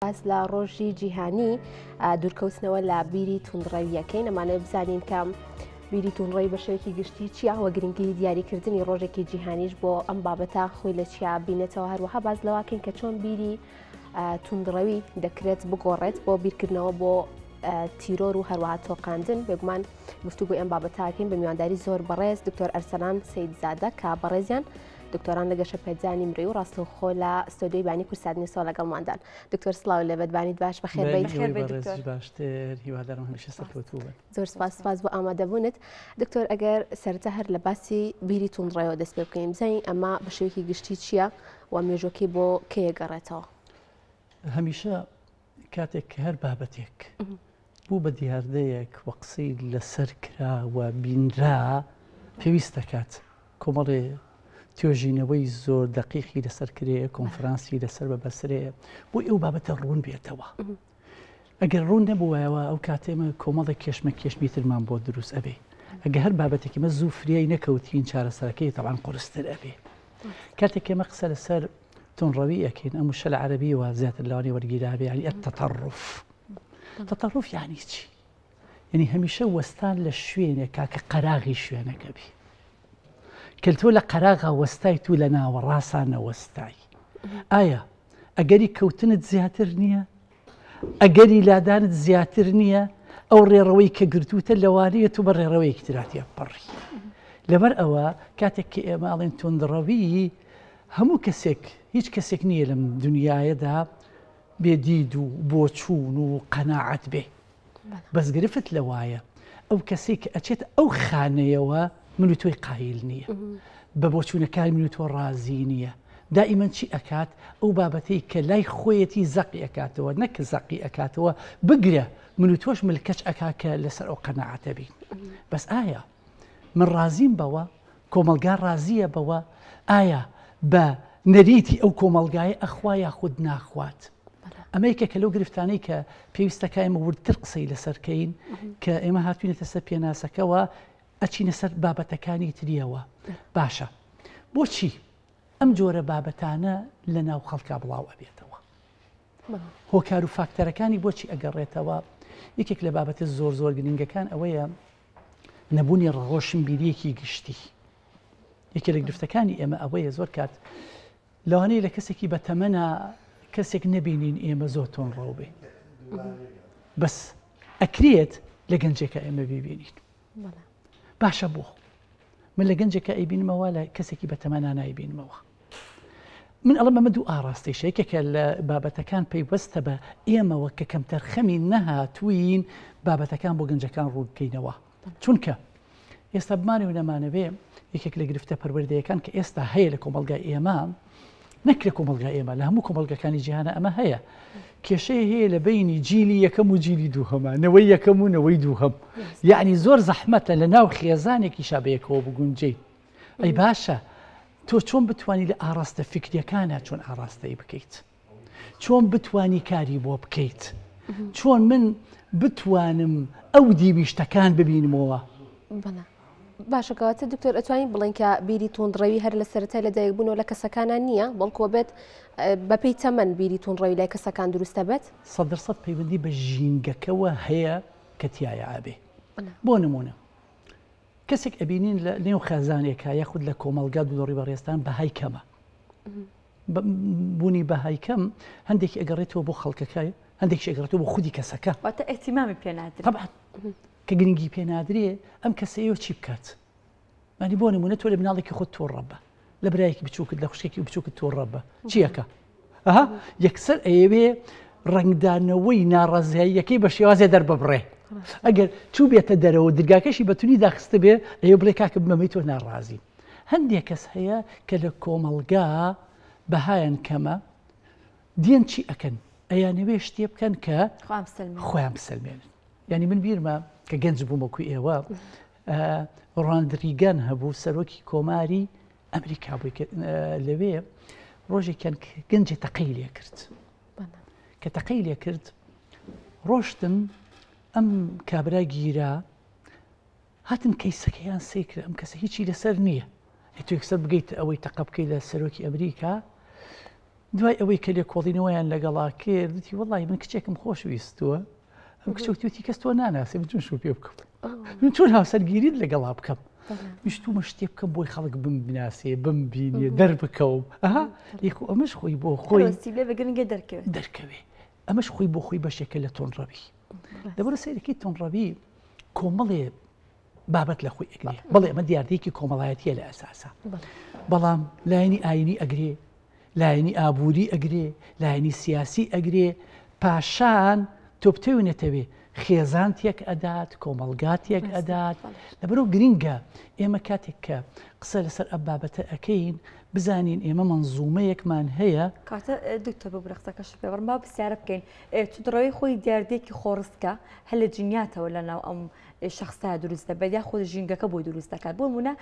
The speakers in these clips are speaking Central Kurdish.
باس لە ڕۆژی جیهانی دوورکەوتنەوە لە بیری توندڕەویەکەین ئەمانەوێت بزانین کە بیری توندڕەوی بە شێوەیەکی گشتی چییە و گرنگی دیاریکردنی ڕۆژێکی جیهانیش بۆ ئەم بابەتە خۆی لە چیا بینێتەوە هەروەها باس لەواکەین کە چۆن بیری توندڕەوی دەکرێت بگۆڕێت بۆ بیرکردنەوە بۆ تیرۆر و هەروەها تۆقاندن بێگومان گفتوگۆی ئەم بابەتاکەین بە میوانداری زۆر بەڕێز دکتۆر ئەرسەلان سەیدزادە کە بەڕێزیان دکتۆران لە گەشەپێدانی مرۆیی و ڕاستەوخۆ لە ستۆدیۆی بانی کوردسات نیوسەوە لەگەڵماندان. دکتۆر سڵاو لێبێت بانیت باش بەخێر بێیت. بەخێر بێیت دکتۆر. باشتر هیوادارم هەمیشە سەرکەوتوو بن. زۆر سپاس سپاس بۆ ئامادەبوونت. دکتۆر ئەگەر سەرەتا هەر لە باسی بیری توندڕەوە دەست پێ بکەین بزانین ئەمە بە شێوەیەکی گشتی چییە و مێژووەکەی بۆ کەی ئەگەڕێتەوە؟ هەمیشە کاتێک کە هەر بابەتێک بوو بە دیاردەیەک و قسەی لەسەر کرا و بینرا، پێویست دەکات کۆمەڵێ توێژینەوەی زۆر دەقیقی لەسەر کرێ، کۆنفرانسی لەسەر ببەسرێ بۆی ئەو بابەتە ڕوون بێتەوە. ئەگەر ڕوون نەبووایەوە ئەو کاتێ ئێمە کۆمەڵێک کێشمە کێشمی ترمان بۆ دروست ئەبێ. ئەگەر هەر بابەتێکی مە زوو فریای نەکەوتین چارەسەرەکەی تەبعەن قورستر ئەبێ. کاتێک ئێمە قسە لەسەر توندڕەوی ئەکەین ئەم وشە لە عەرەبیەوە زیاتر لەوانەیە وەرگیرابێ یعنی التطرف تطرف یعنی چی یعنی هەمیشە وەستان لە شوێنێکا کە قەراغی شوێنەکە بی کە تۆ لە قەراغا وەستای تو لە ناوەڕاسا نەوەستای ئایا ئەگەری کەوتنت زیاتر نییە ئەگەری لادانت زیاتر نییە ئەو ڕێڕەوەی کە گرتووتە لەوانەیە تو بە ڕێڕەوەیەکی ترا تێپەڕی لەبەر ئەوە کاتێک کە ئێمە ئەڵێن توندڕەوی هەموو کەسێک، هیچ کەسێک نییە لەم دنیایەدا بێ دید و بۆچوون و قەناعەت بێ. بەس گرفت لەوایە ئەو کەسەی کە ئەچێتە ئەو خانەیەوە من و تۆی قایل نییە. بە بۆچوونەکانی من و تۆ ڕازی نییە. دائیمەن چی ئەکات؟ ئەو بابەتەی کە لای خۆیەتی زەقی ئەکاتەوە، نەک زەقی ئەکاتەوە، بگرە من و تۆش ملکەچ ئەکا کە لەسەر ئەو قەناعەتە بین. بەس ئایا من ڕازیم بەوە؟ کۆمەڵگا ڕازییە بەوە؟ ئایا بە نەریتی ئەو کۆمەڵگایە ئەخوا یاخود ناخوات؟ ئەمە یەکێکە لەو گرفتانەی کە پێویستە کە ئێمە وردتر قسەی لەسەر کەین کە ئێمە هاتوینەتە سەر پێناسەکەوە ئەچینە سەر بابەتەکانی تریەوە باشە بۆچی ئەم جۆرە بابەتانە لە ناو خەڵکا بڵاو ئەبێتەوە هۆکار و فاکتەرەکانی بۆچی ئەگەڕێتەوە یەکێک لە بابەتە زۆر زۆر گرنگەکان ئەوەیە نەبوونی ڕۆشنبیریەکی گشتی یەکێ لە گرفتەکانی ئێمە ئەوەیە زۆر کات لەوانەیە لە کەسێکی بەتەمەە کەسێک نەبینین ئێمە زۆر تۆن ڕەو بێ بەس ئەکرێت لە گەنجێکە ئێمە بیبینین باشە بۆ من لە گەنجێکە ئەیبینمەوە لە کەسێکی بەتەمەنا نایبینمەوە من ئەڵێم ئەمە دوو ئاڕاستەیشە، یەکێکە لە بابەتەکان پەیوەستە بە ئێمەوە کە کەمتەرخەمی نەهاتووین بابەتەکان بۆ گەنجەکان ڕوون بکەینەوە، چونکە ئێستا بمانەوێ و نەمانەوێ یەکێک لە گرفتە پەروەردەیەکان کە ئێستا هەیە لە کۆمەڵگای ئێمە، نەک لە کۆمەڵگای ئێمە لە هەموو کۆمەڵگەکانی جیهانە ئەمە هەیە، کێشەی هەیە لە بەینی جیلی یەکەم و جیلی دووهەما، نەوەی یەکەم و نەوەی دووهەم، یەعنی زۆر زەحمەتە لە ناو خێزانێکیشا بەیەکەوە بگونجێیت. ئەی باشە تۆ چۆن بتوانی لە ئاڕاستە فیکریەکانا چۆن ئاڕاستەی بکەیت؟ چۆن بتوانی کاری بۆ بکەیت؟ چۆن من بتوانم ئەو دیوی شتەکان ببینمەوە؟ باشە کەواتە دکتۆر ئەتوانین بڵێن کە بیری توندڕەوی هەر لە سەرەتای لەدایکبوونەوە لە کەسەکانە نییە بەڵکو بێت بەپێی تەمەن بیری توندڕەوی لای کەسەکان دروستە بێت؟ سەدرسەد پەیوەندی بە ژینگەکەوە هەیە کە تایە ئەبێ بۆ نمونە کەسێک ئەبینین لە نێو خێزانێکا یاخود لە کۆمەڵگا دوودۆڕی بەڕێزتان بەهای کەمە بوونی بەهای کەم هەندێکی ئەگەڕێتەوە بۆ خەڵکەکە هەندێکی ئەگەڕێتەوە بۆ خودی کەسەکە واتە ئیهتیمامی پێ نادرێت طبعا کە گرنگی پێ نادرێ ئەم کەسەیە چی بکات مانی بۆ نمونە تۆ لە مناڵێکی خۆت تووڕە بە لە برایەکی بچووکت لە خوشکێکی بچووکت تووڕە بە چیەکە ئەها یەکسەر ئەیەوێ ڕەنگدانەوەی ناڕەزاییەکەی بە شێوازێ دەرببڕێ ئەگەر چوو بێتە دەرەوە درگاکەشی بە تونی داخستە بێ ئەیە بڵێ کاکە بمەمەی تۆ ناڕازی هەندێک کەس هەیە کە لە کۆمەڵگا بەهایان کەمە دێن چی ئەکەن ئەیانەوێ شتێ بکەن کە خۆیان بسەلمێنن یعنی من بیرمە کە گەنج بووم وەکو ئێوە ڕۆناڵد ڕیگان هەبوو سەرۆکی کۆماری ئەمریکا بووی کە لەوێ ڕۆژێکیان گەنجێ تەقەی لێ کرد کە تەقەی لێ کرد ڕۆشتن ئەم کابرا گیرا هاتن کەیسەکەیان سەیر کرد ئەم کەسە هیچی لەسەر نییە تۆ یەکسەر بگەیت ئەوەی تەقە بکەیت لە سەرۆکی ئەمریکا. دوای ئەوەی کە لێکۆڵینەوەیان لەگەڵا کرد وتی وەڵی من کچێکم خۆش ویستووە ئەم کچە وتی کەس تۆ ناناسێ من چۆن شوو پێ بکەم من چۆن هاوسەرگیریت لەگەڵا بکەم ویستومە شتێ بکەم بۆی خەڵک بم بناسێ بم بینێ دەربکەوم ئەها یخۆ ئەمەش خۆی بۆ خۆی لێ گرنگە دەرکەوێت دەرکەوێ ئەمەش خۆی بۆ خۆی بەشێکە لە تونڕەوی دەبەرە سەیرەکەی تونڕەوی کۆمەڵێ بابەت لە خۆی ئەگرێ بەڵێ ئەمە دیاردەیەکی کۆمەڵایەتیە لە ئەساسا بەڵام لایەنی ئاینی ئەگرێ لایەنی ئابووری ئەگرێ لایەنی سیاسی ئەگرێ پاشان تۆ بتەوێ نەتەوێ خێزان تێک ئەدات کۆمەڵگا تێک ئەدات لەبەرەوە گرنگە ئێمە کاتێک کە قسە لەسەر ئەم بابەتە ئەەکەین بزانین ئێمە منزومەیەکمان هەیە کاتە دکتۆر ببورە قسەکەشت پێ بڕم با پرسیارە بکەین توندڕەوی خۆی دیاردەیەکی خۆڕسکە هەر لە جینیاتەوە لە ناو ئەم شخصە دروست دەبێت یاخود ژینگەکە بۆی دروست دەکات بۆ نمونە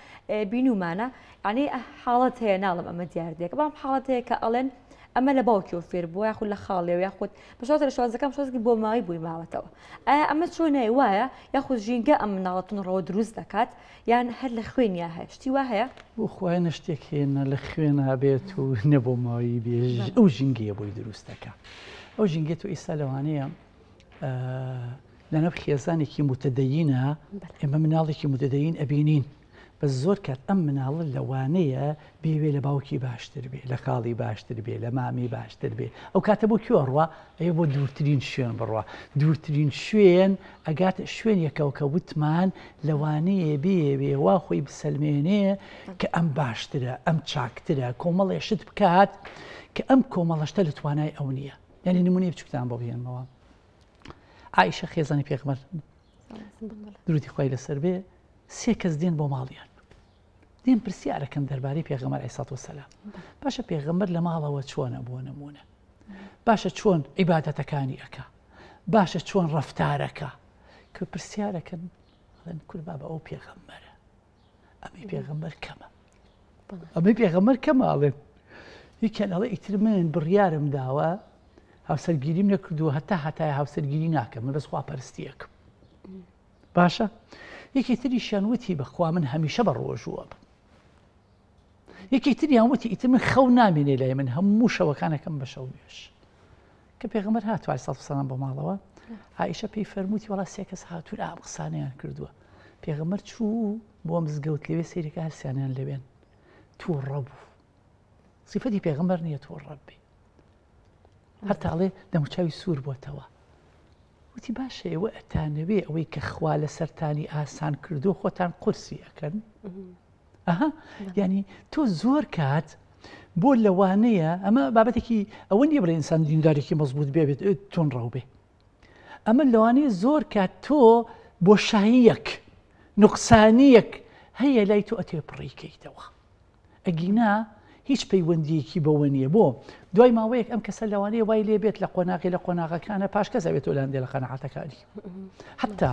بینومانە یعنی حاڵەت هەیە ناڵم ئەمە دیاردەیەکە بەڵام حاڵەت هەیە کە ئەڵێن ئەمە لە باوکیەوە فێر بووە یاخود لە خاڵێ و یاخود بە شێوازە لە شێوازەکان شێوازێکی بۆ ماوەی بۆی ماوەتەوە ئایا ئەمە چۆنە وایە یاخود ژینگە ئەم مناڵە توندڕەوە دروست دەکات یان هەر لە خوێنیا هەیە شتی وا هەیە؟ بۆ خوایە نە شتێک هەیە نە لە خوێنا بێت و نە بۆ ماوەیی بێ ئەو ژینگەیە بۆی دروست دەکا ئەو ژینگەی تۆ ئیستا لەوانەیە لەناو خێزانێکی متدەینە ئێمە مناڵێکی متدەین ئەبینین بەس زۆر کات ئەم مناڵە لەوانەیە بێوێ لە باوکی باشتر بێ لە خاڵی باشتر بێ لە مامی باشتر بێ ئەو کاتە بۆ کوێ ئەڕوا ئەیە بۆ دوورترین شوێن بڕوا دوورترین شوێن ئەگات شوێنێکەوە کە وتمان لەوانەیە بێوێ وا خۆی بسەلمێنێ کە ئەم باشترە ئەم چاکترە کۆمەڵێ شت بکات کە ئەم کۆمەڵەشتە لە توانای ئەو نییە یعنی نمونەی بچوکتان بۆ بهێنمەوە عائیشە خێزانی پێغەمبەر درودی خوای لەسەر بێ سێ کەس دێن بۆ ماڵیان دێن پرسیارەکەن دەربارەی پێغەمبەر علیه الصلاة والسلام باشە پێغەمبەر لە ماڵەوە چۆنە بۆ نمونە باشە چۆن عیبادەتەکانی ئەکا باشە چۆن ڕەفتارەکە کە پرسیارەکەن ئەڵێن کور بابە ئەو پێغەمبەرە ئەمەی پێغەمبەر کەمە ئەمەی پێغەمبەر کەمە ئەڵێن یەکیان ئەڵێ ئیتر من بڕیارم داوە هاوسەرگیریم نەکردووە هەتا هەتای هاوسەرگیری ناکەم من بەس خواپەرستیەکەم باشە یەکی تریشیان وتی بەخوا من هەمیشە بە ڕۆژووە بم یەکی تریان وتی ئیتر من خەو نامێنێ لای من هەموو شەوەکانەکەم بە شەو نوێژ کە پێغەمبەر هات علیه الصلاة والسلام بۆ ماڵەوە عائشە پێی فەرمووتی وەڵا سێ کەس هاتوون ئەم قسانەیان کردووە پێغەمبەر چوو بۆ مزگەوت لەوێ سەیرەکە هەرسیانیان لەوێن تووڕە بوو سیفەتی پێغەمبەر نییە تووڕە بێ هەر تاڵێ دەموچاوی سوور بۆتەوە وتی باشە ئێوە ئەتانەوێ ئەوەی کە خوا لەسەرتانی ئاسان کردو خۆتان قورسی ئەکەن ئەها یعنی تۆ زۆر کات بۆ لەوانەیە ئەمە بابەتێکی ئەوە نییە بڵێ ئینسان دیندارێکی مەزبوط بێ بێت توندڕەو بێ ئەمە لەوانەیە زۆر کات تۆ بۆشاییەک نوقسانیەک هەیە لای تۆ ئەتێ پڕیکەیتەوە ئەگینا هیچ پەیوەندیەکی بەوە نییە بۆ دوای ماوەیەک ئەم کەسە لەوانەیە وای لێ بێت لە قۆناغی لە قۆناغەکانە پاش کەس ئەبێتەوە لە هەندێک لە قەناعەتەکانی حتا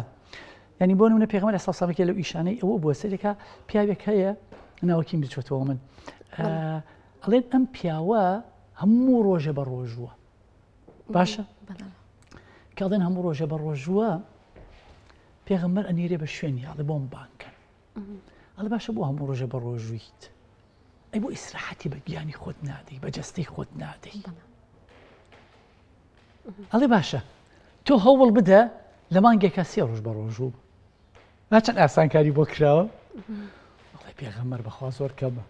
یعنی بۆ نمونە پێغەمبەر علیه السلام لەو ئیشانەی ئەوە بووە سەرێکا پیاوێک هەیە ناوەکیم بچێتەوە من ئەڵێن ئەم پیاوە هەموو ڕۆژە بە ڕۆژووە باشە کاڵێن هەموو ڕۆژە بە ڕۆژووە پێغەمبەر ئەنیرێ بە شوێنی ئەڵێ بۆم بانکەن ئەڵێ باشە بۆ هەموو ڕۆژە بە ڕۆژوویت ئەی بۆ ئیسراحەتی بە گیانی خۆت نادەی بە جەستەی خۆت نادەی ئەڵێ باشە تۆ هەوڵ بدە لە مانگێکا سێ ڕۆژ بە ڕۆژوو با چەند ئاسانکاری بۆ کراوە ئەڵێ پێغەمبەر بەخوا زۆر کەمە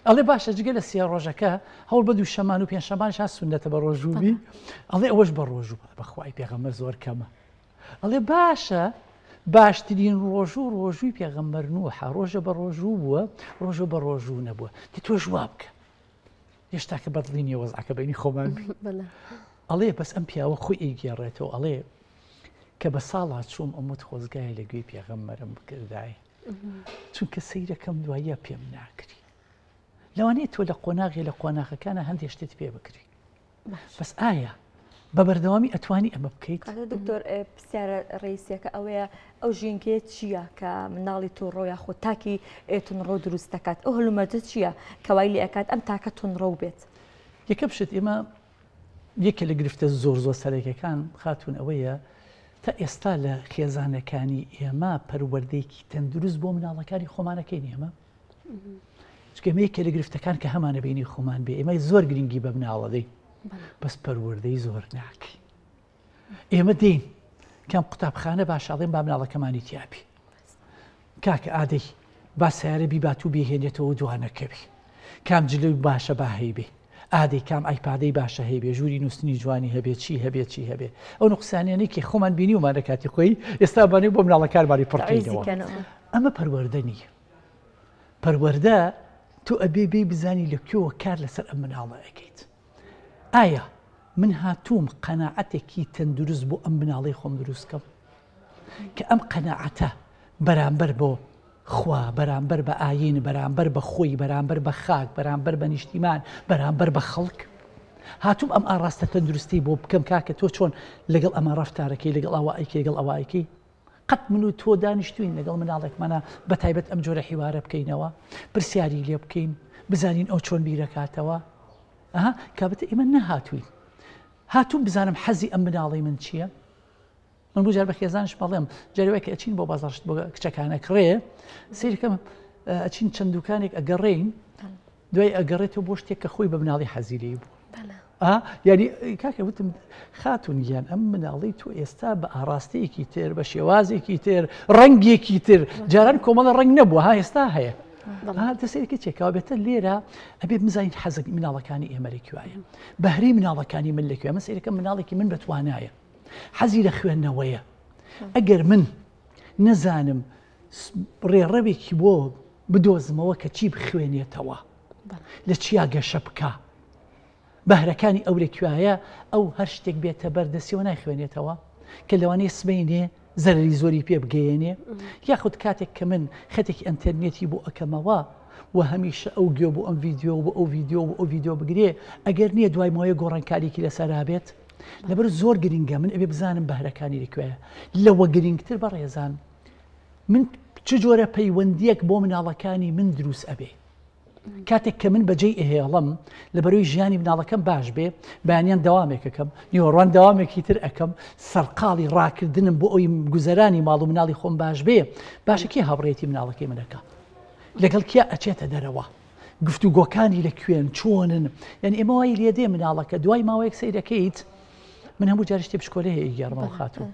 ئەڵێ باشە جگە لە سێ ڕۆژەکە هەوڵ بە دوو شەمان و پێنجشەمانش ها سوننەتە بە ڕۆژوو بی ئەڵێ ئەوەش بە ڕۆژوو بەخوای پێغەمبەر زۆر کەمە ئەڵێ باشە باشترین ڕۆژوو ڕۆژووی پێغەمبەر نوحە ڕۆژە بە ڕۆژوو بووە ڕۆژە بە ڕۆژوو نەبووە دی تۆش وا بکە هێشتا کە بەدڵی نییە وەزعەکە بینی خۆمان بی ئەڵێ بەس ئەم پیاوە خۆی ئەیگێڕێتەوە ئەڵێ کە بە ساڵا چووم ئەموت خۆزگایە لە گوێی پێغەمبەرم بکردای چونکە سەیرەکەم دوایە پێم ناکری لەوانەیە تۆ لە قۆناغی لە قۆناغەکانە هەندێک شتت پێ بکری بەس ئایا بە بەردەوامی ئەتوانی ئەمە بکەیت؟ دکتۆر پرسیارە ڕئیسیەکە ئەوەیە ئەو ژینگەیە چییە کە مناڵی تووڕۆ یاخود تاکی تونڕۆ دروست دەکات ئەو هەلومەرجە چییە کەوای لێ ئەکات ئەم تاکە تونڕەو بێت؟ یەکەم شت ئێمە یەکێ لە گرفتە زۆر زۆر سەرەکیەکان خاتوون ئەوەیە تا ئێستا لە خێزانەکانی ئێمە پەروەردەیەکی تەندروست بۆ مناڵەکانی خۆمانەکەین ئێمە. چونکە ئێمە یەکێ لە گرفتەکان کە هەمانە بینی خۆمان بێ ئێمە زۆر گرنگی بە مناڵە دەین بەس پەروەردەی زۆر ناکەین ئێمە دێین کام قوتابخانە باشاڵێن با مناڵەکەمانی تیابی کاکە ئادەی با سیارە بیبات و بهێنێتەوە دوانەکەوی کام جلوی باشە با هەیبێ ئادەی کام ئایپادەی باشە هەیبێ ژووری نووسنی جوانی هەبێ چی هەبێ چی هەبێ ئەو نقصانیانەی کە خۆمان بینیومان لە کاتی خۆی ئێستا بانێ بۆ مناڵەکانمانی پڕکەینەوە ئەمە پەروەردە نییە پەروەردە تۆ ئەبێ بێی بزانی لە کوێوە کار لەسەر ئەم مناڵە ئەکەیت ئایا من هاتووم قەناعەتێکی تەندروست بۆ ئەم مناڵەی خۆم دروست کەم کە ئەم قەناعەتە بەرامبەر بۆ خوا بەرامبەر بە ئاین بەرامبەر بە خۆی بەرامبەر بە خاک بەرامبەر بە نیشتیمان بەرامبەر بە خەڵک هاتووم ئەم ئاراستە تەندروستی بۆ بکەم کاکە تۆ چۆن لەگەڵ ئەمە ڕفتارەکەی لەگەڵ ئەوە ئەیکەی لەگەڵ ئەوە ئەیکەی قەت من و تۆ دانیشتوین لەگەڵ مناڵێکمانا بە تایبەت ئەم جۆرە حیوارە بکەینەوە پرسیاری لێ بکەین بزانین ئەو چۆن بیرەکاتەوە ئەها کابێتە ئێمە نەهاتوین هاتووم بزانم حەزی ئەم مناڵی من چییە؟ من بۆ جار بە خێزانش بەڵێم جارێ کە ئەچین بۆ بازاڕشت بۆ کچەکانە کڕێ سیرکەم ئەچین چەند دوکانێک ئەگەڕێین دوای ئەگەڕێتەوە بۆ شتێک کە خۆی بە مناڵی حەزی لێی بوو یعنی کاکە وتم خاتون گیان ئەم مناڵی تۆ ئێستا بە ئاراستەیەکی تر بە شێوازێکی تر ڕەنگێکی تر جاران کۆمەڵە ڕەنگ نەبووە ها ئێستا هەیە دەسێکی چێکەوە بێتە لێرە ئەبێ بزانین حەزێک مناڵەکانی ئێمە لەکوایە بەهری مناڵەکانی من لەکوێ من سەیرەکە مناڵێکی من بەتوانایە حەزی لە خوێندنەوەیە ئەگەر من نەزانم ڕێڕەوێکی بۆ بدۆزمەوە کە چی بخوێنێتەوە لە چیا گەشە بکا بەهرەکانی ئەو لە کوایە ئەو هەر شتێک بێتە بەر دەستیەوە نایخوێنێتەوە کە لەوانەیە سبەینێ زەرری زۆری پێ بگەیەنێ یاخود کاتێک کە من خەتێکی ئەتەرنێتی بۆ ئەکەمەوە و هەمیشە ئەو گوێ بۆ ئەم ڤیددیو بۆ ئەو ڤیددیو بۆ ئەو ڤیددیو بگرێ ئەگەر نییە دوای ماوەیە گۆڕانکاریکی لەسەرا بێت لەبەر زۆر گرنگە من ئەبێ بزانم بەهرەکانی لەکوێیە لەوە گرنگتر بە ڕێزان من چ جۆرە پەیوەندیەک بۆ مناڵەکانی من دروست ئەبێ کاتێک کە من بەجێی ئەهێڵم لە بەرەوەی ژیانی مناڵەکەم باش بێ بەیانیان دەوامێکەکەم نیوەڕوان دەوامێکی تر ئەەکەم سەرقاڵی ڕاکردنم بۆ ئەوی گوزەرانی ماڵ و مناڵی خۆم باش بێ باشە کێ هاوڕێتی مناڵەکەی منەکە لەگەڵ کیا ئەچێتە دەرەوە گفتوگۆکانی لە کوێن چۆنن یعنی ئێمە وای لێدێ مناڵەکە دوای ماوەیەک سەیرەکەیت من هەموو جار شتێ بشکۆلە هەیە گێڕمەوە خاتوو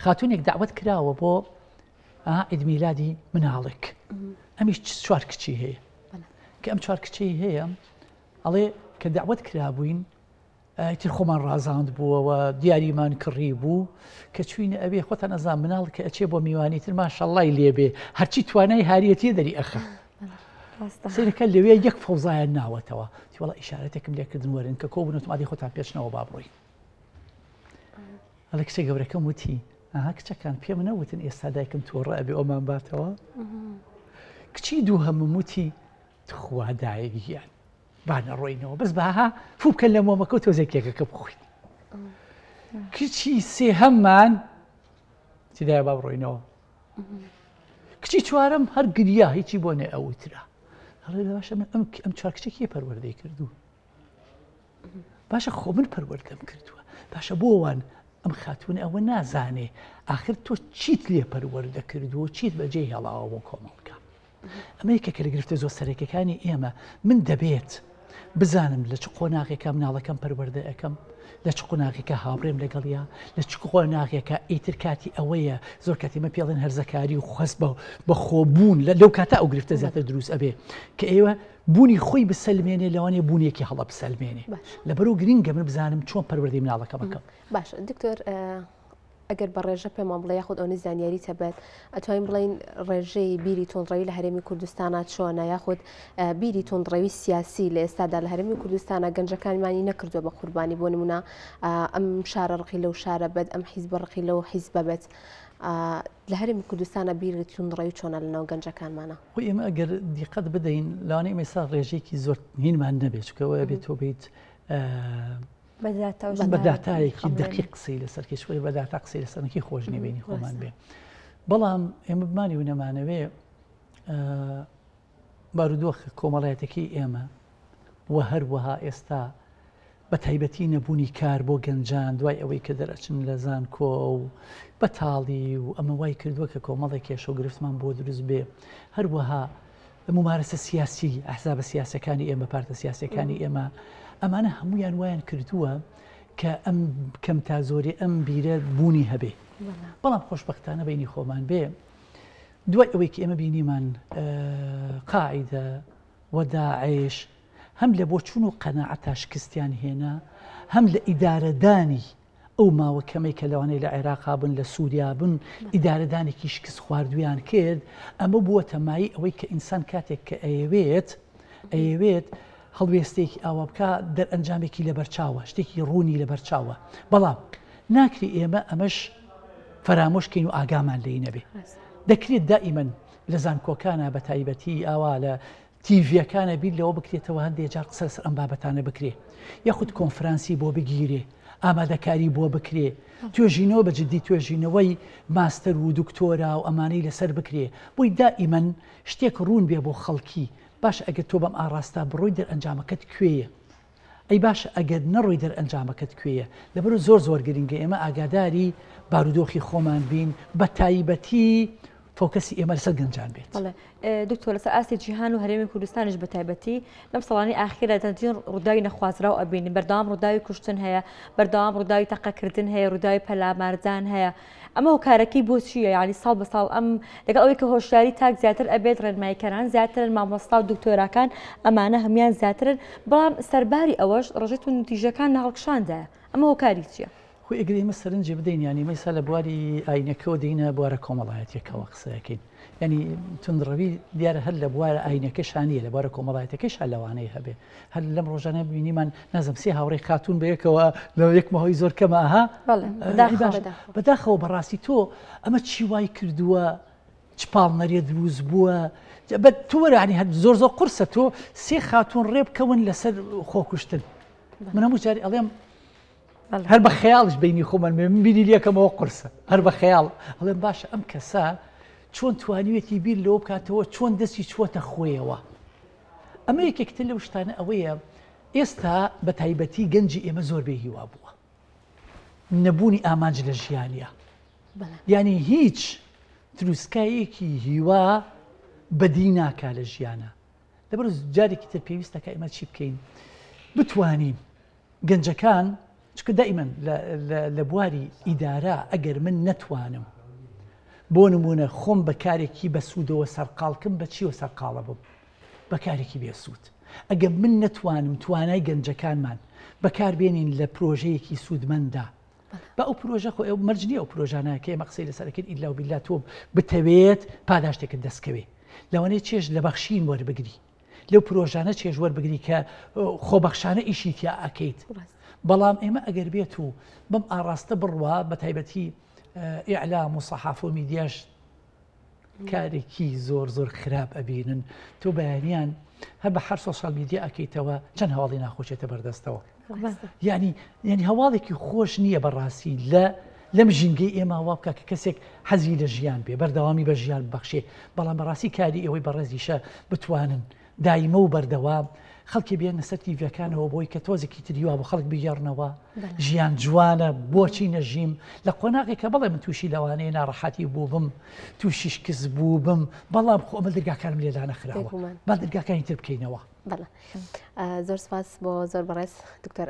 خاتونێک داوت کراوە بۆ عید میلادی مناڵێک ئەمیش چوار کچی هەیە کە ئەم چوار کچی هەیە ئەڵێ کە داوت کرابووین ئیتر خۆمان ڕازاند بووەوە دیاریمان کڕی بوو کە چوینە ئەوێ خۆتان ئەزان مناڵ کە ئەچێ بۆ میوانی تر ماشەڵای لێبێ هەرچی توانای هاریەتیە دەری ئەخە سەیرەکە لەوێ یەک فەوزایان ناوەتەوە وڵا ئیشارەتێکم لێکردن وەرن کە کۆبوون ئادی خۆتان پێچنەوە با بڕۆین ئەڵێ کچە گەورەکەم وتی ئەها کچەکان پێم نەوتن ئێستا دایکم تووڕە ئەبێ ئەومان باتەوە کچی دووهەمم وتی تخوا دایک گیان با نەڕۆینەوە بەس باها فو بکەن لە مۆمەکە و تۆزێک کێکەکە بخۆین کچی سێهەممان تدایە با بڕۆینەوە کچی چوارەم هەر گریا هیچی بۆ نێ ئەوترا هەڵێ باشە من ئەم ئەم چوار کچە کێ پەروەردەی کردووە باشە خۆ من پەروەردەم کردووە باشە بۆ وان ئەم خاتوونە ئەوە نازانێ ئاخر تۆ چیت لێ پەروەردە کردووە چیت بەجێ هێڵاوە بۆ کۆمەڵگا ئەمە یەکێکە لە گرفتە زۆر سەرەکیەکانی ئێمە من دەبێت بزانم لە چ قۆناغێکە مناڵەکەم پەروەردە ئەەکەم لە چ قۆناغێکە هاوڕێم لەگەڵیا لە چ قۆناغێکە ئیتر کاتی ئەوەیە زۆر کاتی مە پێڵێن هەرزەکاری و خەست بە بە خۆبوون لە لەو کاتە ئەو گرفتە زیاتر دروست ئەبێ کە ئێوە بوونی خۆی بسەلمێنێ لەوانەیە بوونێکی هەڵە بسەلمێنێ لەبەرو گرنگە من بزانم چۆن پەروەردەی مناڵەکەم ئەکەم. باشە دکتۆر ئەگەر بە ڕێژە پێمان بڵێ یاخود ئەونی زانیاری تەبێت ئەتوانین بڵین ڕێژەی بیری توندڕەوی لە هەرێمی کوردستانە چۆنە یاخود بیری توندڕەوی سیاسی لە ئێستادا لە هەرێمی کوردستانە گەنجەکانمانی نەکردووە بە قوربانی بۆ نمونە ئەم شارە ڕقی لەو شارە بێت ئەم حیزبە ڕقی لەو حیزبە بێت لە هەرێمی کوردستانە بیری توندڕەوی چۆنە لەناو گەنجەکانمانە؟ خۆی ئێمە ئەگەر دیقەت بدەین لەوانەیە ئێمە ئێستا ڕێژەیەکی زۆر هینمان نەبێت چونکە ئەوە بێت تۆ بیت بە داتایەکی دەقیق قسەی لەسەر کەی چونکە بە داتا قسەی لەسەر نەکەی خۆش نییە بینی خۆمان بێ بەڵام ئێمە بمانی و نەمانەوێ بارودۆخ کۆمەڵایەتەکەی ئێمە و هەروەها ئێستا بە تایبەتی نەبوونی کار بۆ گەنجان دوای ئەوەی کە دەرەچن لە زانکۆ و بەتاڵی و ئەمە وای کردووە کە کۆمەڵێک کێشە و گرفتمان بۆ دروست بێ هەروەها ممارەسە سیاسی ئەحزابە سیاسەکانی ئێمە پارتە سیاسەکانی ئێمە ئەمانە هەمویان وایان کردووە کە ئەم کەم تا زۆری ئەم بیرە بوونی هەبێ بەڵام خۆشببختانە بینی خۆمان بێ دوای ئەوەی کە ئێمە بینیمان قاعدە و داعش هەم لە بۆچون و قەناعەتا شکستیان هێنا هەم لە ئیدارەدانی ئەو ماوە کەمەی کە لەوانەیە لە عێراقا بن لە سووریا بن ئیدارەدانێکی شکست خواردویان کرد ئەمە بووەتە مایەی ئەوەی کە ئینسان کاتێک کە ئەیەوێت ئەیەوێت هەڵوێستێکی ئاوا بکە دەرئەنجامێکی لەبەرچاوە شتێکی ڕوونی لەبەرچاوە بەڵام ناکری ئێمە ئەمەش فەرامۆش کەین و ئاگامان لێی نەبێ دەکرێت دائیمەن لە زانکۆکانە بە تایبەتی ئاوا لە تیڤیەکانە بیر لەوە بکرێتەوە هەندێک جار قسە لەسەر ئەم بابەتانە بکرێ یاخود کۆنفرانسی بۆ بگیرێ ئامادەکاری بۆ بکرێ توێژینەوە بە جدی توێژینەوەی ماستەر و دکتۆرا و ئەمانەی لەسەر بکرێ بۆی دائیمەن شتێک ڕوون بێ بۆ خەڵکی باش ئەگەر تۆ بەم ئاڕاستە بڕۆی دەرئەنجامەکەت کوێیە ئەی باشە ئەگەر نەڕۆی دەرئەنجامەکەت کوێیە؟ لەبەرئەوە زۆر زۆر گرنگە ئێمە ئاگاداری بارودۆخی خۆمان بین بە تایبەتی فۆکەسی ئێمە لەسەر گەنجان بێت. بەڵێ دکتۆر لەسەر ئاستی جیهان و هەرێمی کوردستانیش بە تایبەتی لەم ساڵانی ئاخیرە چەندین ڕووداوی نەخوازراو ئەبینین بەردەوام ڕووداوی کوشتن هەیە بەردەوام ڕووداوی تەقەکردن هەیە ڕووداوی پەلاماردان هەیە ئەمە هۆکارەکەی بۆ چییە؟ یانی ساڵ بە ساڵ ئەم لەگەڵ ئەوەی کە هۆشیاری تاک زیاتر ئەبێت، ڕێنماییکەران زیاترن، مامۆستا و دکتۆراکان ئەمانە هەموویان زیاترن، بەڵام سەرباری ئەوەش ڕێژەی توندوتیژیەکان لە هەڵکشاندایە، ئەمە هۆکاری چییە؟ خۆی ئەگەر ئێمە سەرنجێ بدەین یانی ئێمە ئێستا لە بواری ئاینەکەوە دێینە بوارە کۆمەڵایەتیەکەوە قسە ئەکەین یانی توندڕەوی دیارە هەر لە بوارە ئاینەکەشا نییە لە بوارە کۆمەڵایەتەکەشا لەوانەیە هەبێ هەر لەم ڕۆژانە بینیمان نازم سێ هاوڕێی خاتوون بەیەکەوە لە یەک ماوەی زۆر کەمە ئەها بەداخەوە بەڕاستی تۆ ئەمە چی وای کردووە چ پاڵنەریە دروست بووە بە تۆ وەرانی هەر زۆر زۆر قورسە تۆ سێ خاتوون ڕێ بکەون لەسەر خۆکوشتن من هەموو جاری ئەڵێم هەر بە خەیاڵش بینی خۆمان من بیری لەکەمەوە قورسە هەر بە خەیاڵ ئەڵێم باشە ئەم کەسە چۆن توانیوێتی بیر لەوە بکاتەوە چۆن دەستی چووەتە خۆیەوە ئەمە یەکێکتر لەو شتانە ئەوەیە ئێستا بە تایبەتی گەنجی ئێمە زۆر بێ هیوا بووە نەبوونی ئامانج لە ژیانە یعنی هیچ تروسکایەکی هیوا بەدی ناکا لە ژیانە لەبەر جارێکی تر پێویستەکە ئێمە چی بکەین بتوانین گەنجەکان چونکە دائیمەن لە بواری ئیدارە ئەگەر من نەتوانم بۆ نمونە خۆم بە کارێکی بەسوودەوە سەرقاڵکم بە چیەوە سەرقاڵە بم بە کارێکی بێسوود ئەگەر من نەتوانم توانای گەنجەکانمان بەکاربێنین لە پرۆژەیەکی سوودمەندا بە ئەو پرۆژە خۆ ئەو مەرج نییە ئەو پرۆژانە کە ئێمە قسەی لەسەرەکەین ئیلا و بیلا تۆ بتەوێت پاداشتێکت دەستکەوێ لەوانەیە چێژ لە بەخشین وەربگری لەو پرۆژانە چێژ وەربگری کە خۆبەخشانە ئیشی تیا ئەکەیت بەڵام ئێمە ئەگەر بێت و بەم ئاڕاستە بڕوا بە تایبەتی ئیعلام و سەحاف و میدیاش کارێکی زۆر زۆر خراپ ئەبینن تۆ بەیانیان هەر بە هەر سۆشیال میدیا ئەکەیتەوە چەند هەواڵی ناخۆشێتە بەردەستەوە یعنی یعنی هەواڵێکی خۆش نییە بەڕاستی لە لەم ژینگەی ئێمە وا بکە کە کەسێک حەزی لە ژیان بێ بەردەوامی بە ژیان ببەخشێ بەڵام بەڕاستی کاری ئێوەی بەڕێزیشە بتوانن دایمە و بەردەوام خەڵکی بێنە سەر تیڤەکانەوە بۆی کە تۆزێکی تری وا بۆ خەڵک بگێڕنەوە ژیان جوانە بۆچی نەژیم لە قۆناغێکە بەڵێ من تووشی لەوانەیە ناڕەحەتی بووبم تووشی شکست بووبم بەڵام خۆ ئەمە دەرگاکانم لێ دانەخراوە با دەرگاکانی تر بکەینەوە. بەڵێ زۆر سپاس بۆ زۆر بەڕێز دکتۆر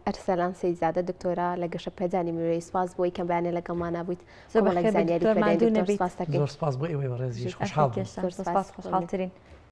ئەرسەلان سەیدزادە دکتۆرا لە گەشە پێدانی مرۆیی سپاس بۆی کەم بەیانە لەگەڵمانە بوویت زۆر بەخێر بێی دکتۆر ماندوو نەبیت زۆر سپاس بۆ ئێوەی بەڕێزیش خۆشحاڵ بووم. زۆر سپاس خۆشحاڵترین.